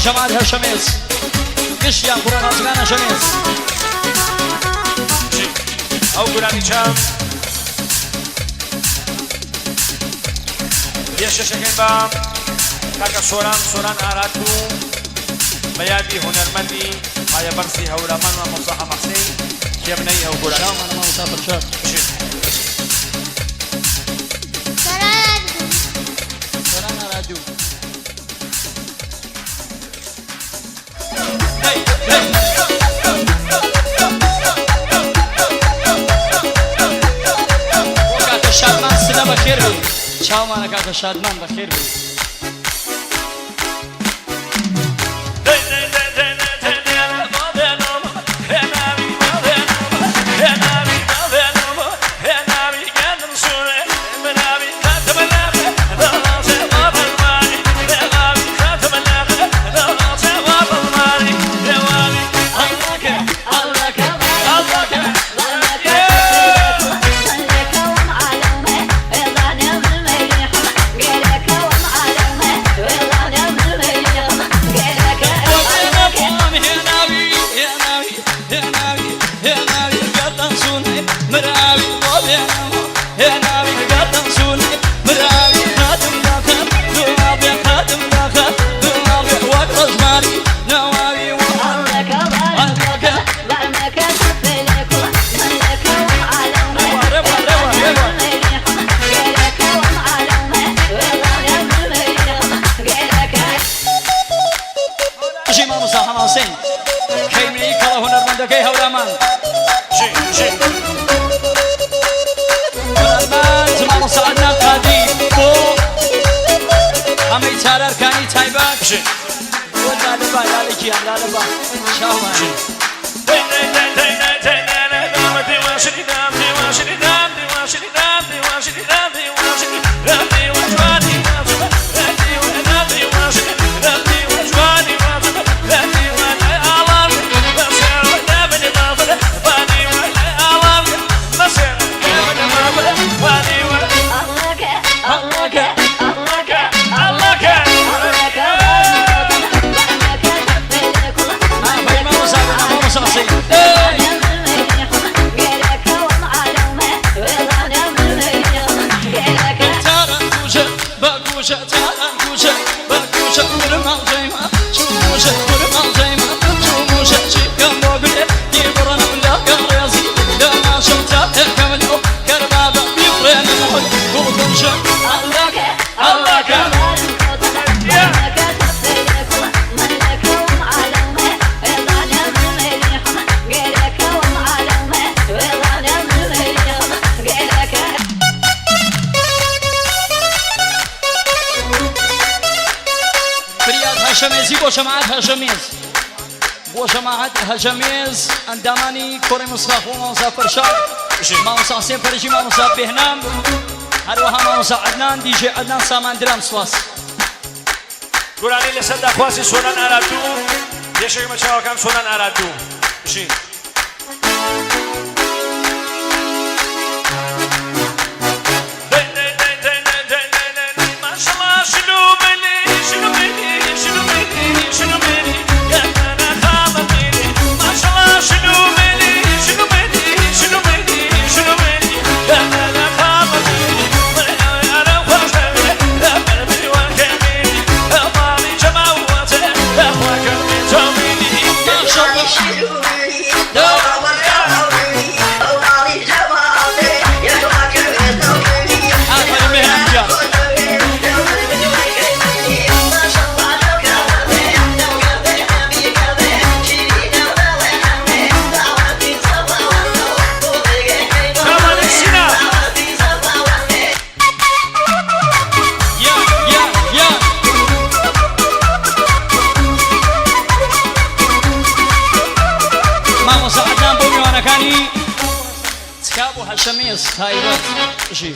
جەماعەت هەشەمێز گشتیان کوڕە نازگان هەشەمێز. ئەو گۆرانیچە پێشکەشەکەین بە کاکە سۆران سۆران ئارات و بە یادی هونەرمەندی پایەبەرزی هەورامان مامۆستا حەمە حسین کێمنەی ئەو گۆرانیچە. چاومانە مامۆستا فرشاد. بژین. سۆران ئارادوو. بۆ کاکە شادمان سنە بەخێر بێی. چاومانە کاکە شادمان بەخێر بێی. بژی مامۆستا حەماسین کەیمەیی کەڵە هونەرمەندەکەی هەورامان. هونەرمەند مامۆستا عەدنان قادری بۆ هەمەی چارارکانی تایبەت بۆ لالەبا لالە گیان لالەبا چاومان. ئافەرین مامۆستا عەدنان مامۆستا حسین. فریاد هەشەمێزی بۆ جەماعەت هەشەمێز بۆ جەماعەت هەشەمێز ئەندامانی کۆڕی مستەفا خۆ مامۆستا فەرشاد مامۆستا حسێن فەرەجی مامۆستا بێهنام هەروەها مامۆستا عەدنان دیجێ عەدنان سامان درام سوپاس. گۆرانی لەسەر داخوازی سۆران ئارادوو پێشەکەمە چاوەکان سۆران ئارادوو بژین. ئافەرین بێهنام گیان. یا یا یا مامۆستا عەدنان بۆ میوانەکانی تکا بۆ هەشەمێز تایبەت ژی.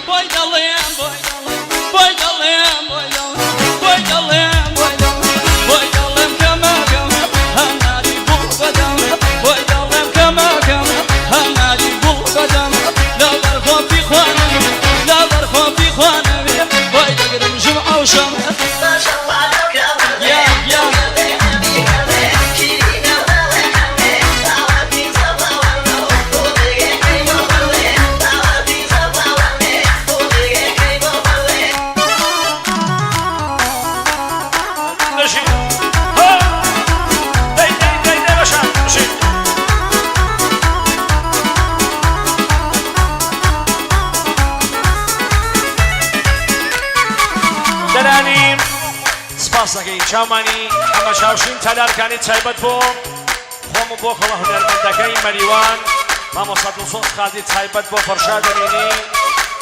بۆی دەڵێم بۆی دەڵێم بۆی دەڵێم بۆی دەڵێم بۆی دەڵێم بۆی دەڵێم بۆی دەڵێم کەمە کەمە هەناری گوڵ بەدەم بۆی دەڵێم کەمە کەمە هەناری گوڵ بەدەم لەبەر خۆفی خوانەوێ لەبەر خۆفی خوانەوێ بۆی دەگرم جومعە و شەمە. چاومانی حەمە چاوشین تەلارکانی تایبەت بۆ خۆم و بۆ کۆڵە هونەرمەندەکەی مەریوان مامۆستا دڵسۆز قادری تایبەت بۆ فەرشاد ئەمینی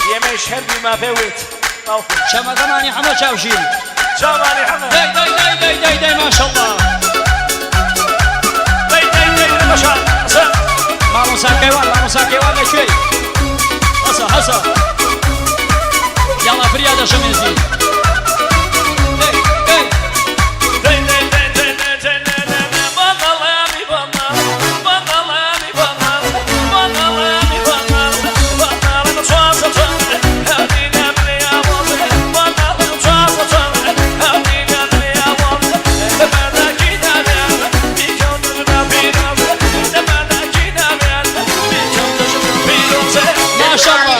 ئێمەیش هەر بیما بێ وت باوکم. چەمەکەمانی حەمە چاوشین. چاومانی حەمە. دەی دەی دەی دەی دەی دەی ماشەڵڵا. دەی دەی دەی دەی بەشە حەسەن. مامۆستا کەیوان مامۆستا کەیوان لە کوێی؟ هەسە هەسە. یاڵا فریا دەشەمێزی. دەی دەی. دەی دەی دەی ماشاءاللە.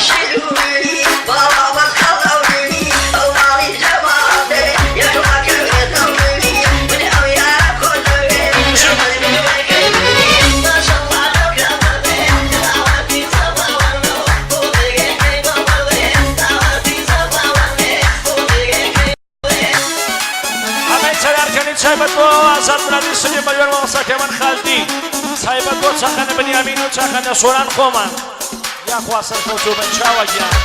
هەمەی چەلارکەنی تایبەت بۆ ئازاد مرادی سنی مەلیۆن مامۆستا کێوان خالدی تایبەت بۆ چاخەنە بنیامین و چاخەنە سۆران خۆمان یاخوا سەرکەوتوو بن چاوە گیان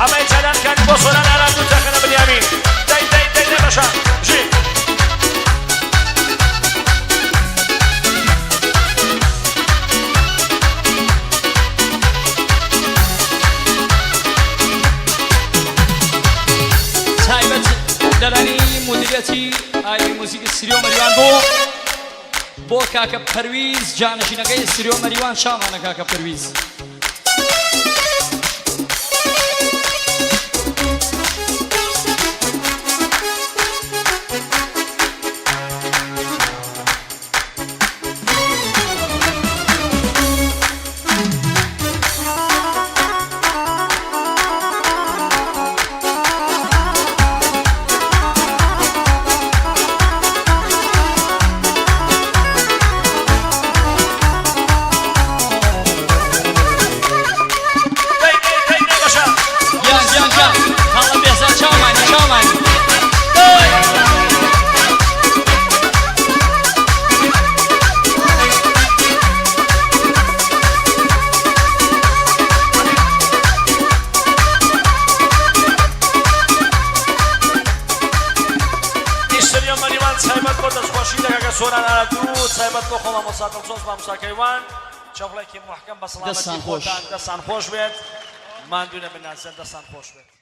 هەمەی چەلارکەنی بۆ سۆران ئارام و چاخەنە بنیامین دەی دەی دەی دەی بەشە ژی. تایبەت لەلانی مدیریەتی ئای موزیکی ستریۆ مەریوان بۆ بۆ کاکە پەرویز جانشینەکەی ستریۆ مەریوان چاوانە کاکە پەرویز. دەی دەی دەی دەی بەشە. گیان گیان گیان خاڵە بێزاد چاومانی چاومانی دەی. ئیشتریۆ مەریوان تایبەت بۆ دەستخۆشی لە کاکە سۆران ئارەدوو تایبەت بۆ خۆ مامۆستا دڵسۆز مامۆستا کەیوان چەپڵێکی محکەم بە سەڵامەتی دەستان خۆش. خۆتان دەستان خۆش بێت ماندوو نەبن نازیان دەستان خۆش بێت.